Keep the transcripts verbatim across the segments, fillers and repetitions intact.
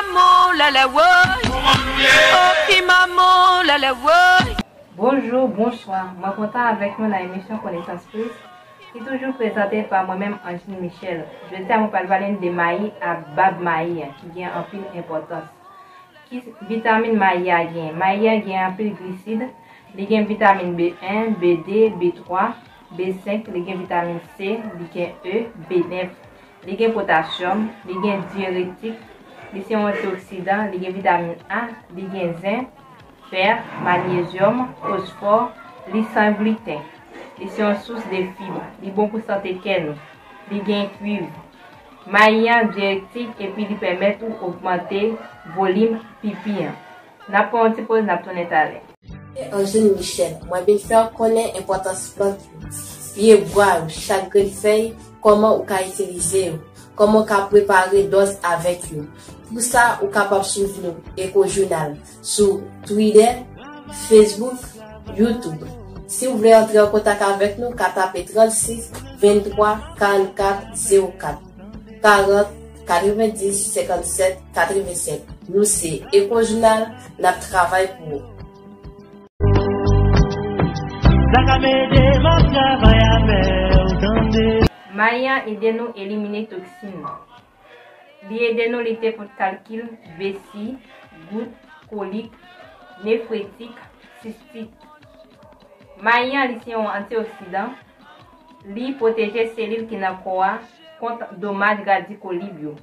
Maman, lèlè, woy. Oh, i maman, lèlè, woy. Bonjou, bonswa. Mwen kontan avèk nou nan emisyon Konesans Plis, ki toujou prezante pa mwen menm, Angeline Michel. Jodi a, mwen pral pale n de mayi ak bab mayi an, ki gen anpil enpòtans. Ki vitamin mayi a gen? Mayi a gen anpil glisid. Li gen vitamin B en, B de, B twa, B senk, li gen vitamin C, li gen E, B nèf, li gen potasyòm, li gen diiretik, li se yon antioksidan, li gen vitamin A, li gen zen, fè, manyezyòm, fosfò, li san gliten, li se yon sous de fib, li bon pou sante kè nou, li gen kuiv. Mayi an diiretik epi li pèmèt ou ogmante volim pipi an. N ap pran yon ti poz, n ap tounen talè. Se Angeline Michel, mwen vin fè w konnen enpòtans plant yo, pye bwa yo, chak grenn fèy, kòman ou ka itilize yo, kòman w ka prepare dòz avèk yo. Pou sa, ou kapab swiv nou, Eco Journal, sou Twitter, Facebook, YouTube. Si w vle antre an kontak avèk nou, ka tape trannsis, venntwa, karannkat, zewo kat, karant, katrevenndis, senkannsèt, katrevennsèt. Nou se Eco Journal, n ap travay pou ou. Sa ka m ede m ap travay avè w, tande. Mayi an ede nou elimine toksin. Li ede nou lite kont kalkil, vesi, gout, kolik, nefretik, sistit. Mayi an, li se yon antioksidan. Li pwoteje selil ki nan kò a kont domaj radikolib yo.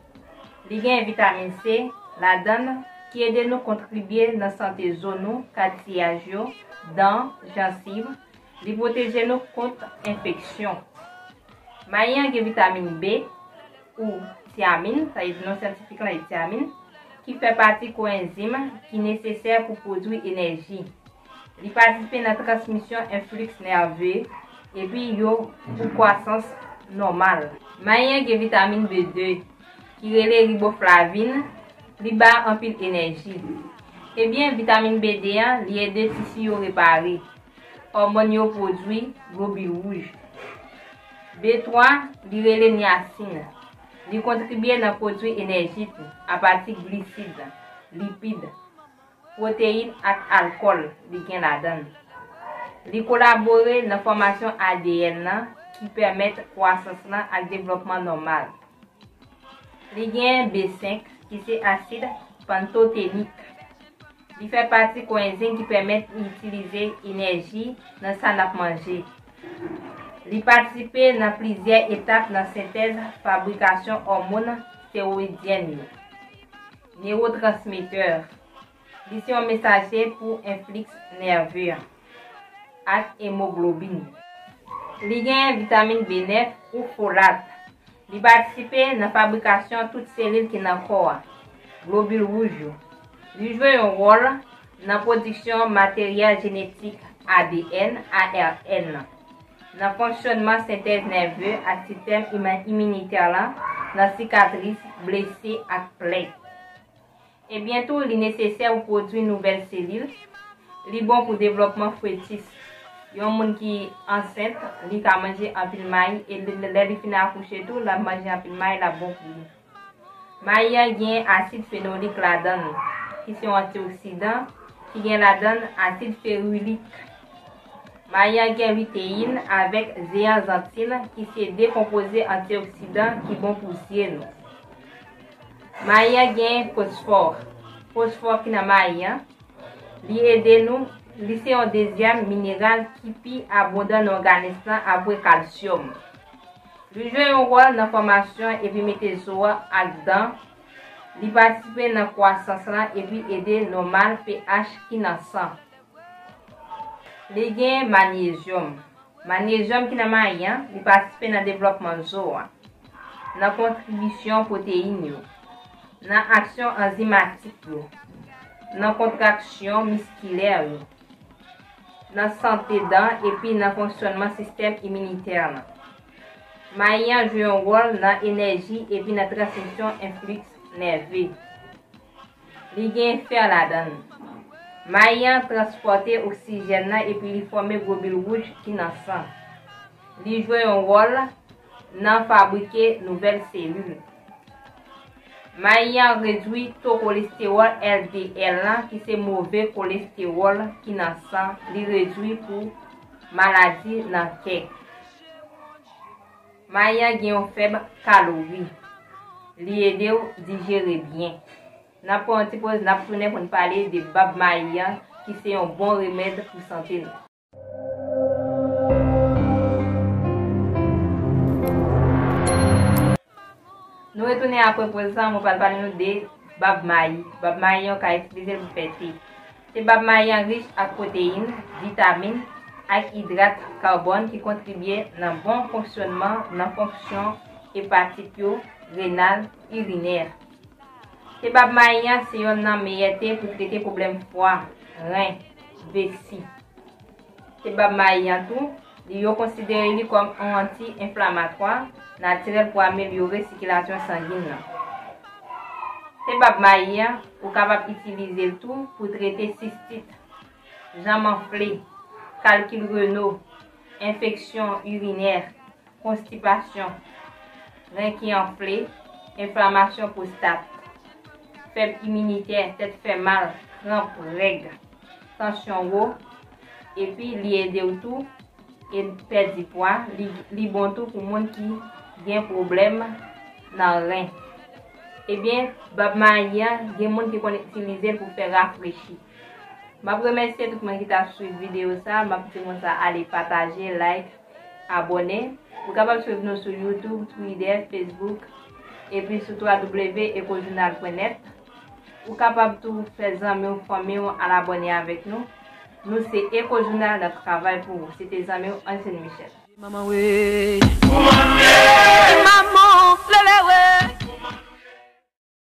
Li gen vitamin C ladan l, ki ede nou kontribye nan sante zo nou, katiyaj yo, dan, jansiv. Li pwoteje nou kont enfeksyon. Mayi an gen vitamin B, ou tiamin, sa vle di non syantifik lan e tiamin, ki fè pati koenzim ki nesesè pou pwodui enèji. Li patisipe nan transmisyon enfliks nève epi yo pou kwasans nòmal. Mayi an gen vitamin B de, ki rele riboflavin, li ba anpil enèji. Ebyen, vitamin B de an, li ede tisi yo repare. Òmòn yo pwodui globil wouj. B twa, li rele niyasin. Li kontribye nan pwodui enèji tou, apati glisid, lipid, pwoteyin ak alkòl li gen ladan l. Li kolabore nan fòmasyon A D N nan, ki pèmèt kwasans lan ak devlòpman nòmal. Li gen B senk, ki se asid pantotenik. Li fè pati koenzim ki pèmèt itilize enèji nan sa n ap manje. Li patisipe nan plizyè etap nan sentèz fabrikasyon òmòn stewoidyèn yo. Newotransmetè. Li se yon mesaje pou enfliks nève an ak emoglobin. Li gen vitamin B nèf ou folat. Li patisipe nan fabrikasyon tout selil ki nan kò a, globil wouj yo. Li jwe yon wòl nan pwodiksyon materyèl jenetik, A D N, A R N, nan fonksyònman sentèz nève ak sistèm iman-, iminitè lan, nan sikatris, blesi ak plè. Ebyen tou, li nesesè pou pwodui nouvèl selil. Li bon pou devlòpman fetis. Yon moun ki ansent, li ka manje anpil mayi, e lè, lè li fin akouche tou, l ap manje anpil mayi, l ap bon pou li. Mayi an gen asid fenolik ladan l, ki se yon antioksidan, ki gen ladan l asid ferulik. Mayi an gen liteyin avèk zeyanzantin, ki se de konpoze antioksidan ki bon pou zye nou. Mayi an gen fosfò. Fosfò ki nan mayi an, li ede nou, li se yon dezyèm mineral ki pi abondan nan òganis lan apre kalsyòm. Li jwe yon wòl nan fòmasyon epi mete zo a ak dan. Li patisipe nan kwasans lan epi ede nòmal pH ki nan san. Li gen manyezyòm. Manyezyòm ki nan mayi an, li patisipe nan devlòpman zo a, nan kontribisyon pwoteyin yo, nan aksyon anzimatik yo, nan kontraksyon miskilè yo, nan sante dan epi nan fonksyònman sistèm iminitè lan. Mayi an jwe yon wòl nan enèji epi nan transmisyon enfliks nève. Li gen fè ladan l. Mayi an transpòte oksijèn nan epi li fòme globil wouj ki nan san. Li jwe yon wòl nan fabrike nouvèl selil. Mayi an redwi to kolestewòl L D L lan, ki se move kolestewòl ki nan san, li redwi pou maladi nan kè. Mayi an gen yon fèb kalori. Li ede w dijere byen. N ap pran yon ti poz, n ap tounen pou n pale de bab mayi an, ki se yon bon remèd pou sante nou. Nou retounen apre poz lan, mwen pral pale nou de bab mayi. Bab mayi an ka itilize l pou fè te. Te bab mayi an rich ak pwoteyin, vitamin, ak idrat kabòn ki kontribye nan bon fonksyònman nan fonksyon epatik yo, renal, irinè. Te bab mayi an se yonn nan meyè te pou trete pwoblèm fwa, ren, vesi. Te bab mayi an tou, li yo konsidere li kòm yon anti-enflamatwa natirèl pou amelyore sikilasyon sangin nan. Te bab mayi an, ou kapab itilize l tou pou trete sistit, janm anfle, kalkil Raynaud, enfeksyon irinè, konstipasyon, ren ki anfle, enflamasyon pwostat, fèb iminitè, tèt fè mal, kranp, règ, tansyon wo, epi li ede w tou e pèdi pwa, li, li bon tou pou moun ki gen pwoblèm nan ren. Ebyen, bab mayi an, gen moun ki konn itilize l pou fè rafrechi. M ap remèsye tout moun ki t ap swiv videyo sa, m ap di moun sa ale pataje, like, abòne. Ou kapab swiv nou sou YouTube, Twitter, Facebook, epi sou w w w ekojounal pwen nèt. Ou kapab tou fè zanmi w, fanmi w al abòne avèk nou. Nou se Ekojounal, n ap travay pou ou. Se te zanmi w, Anselme Michel. Manman we.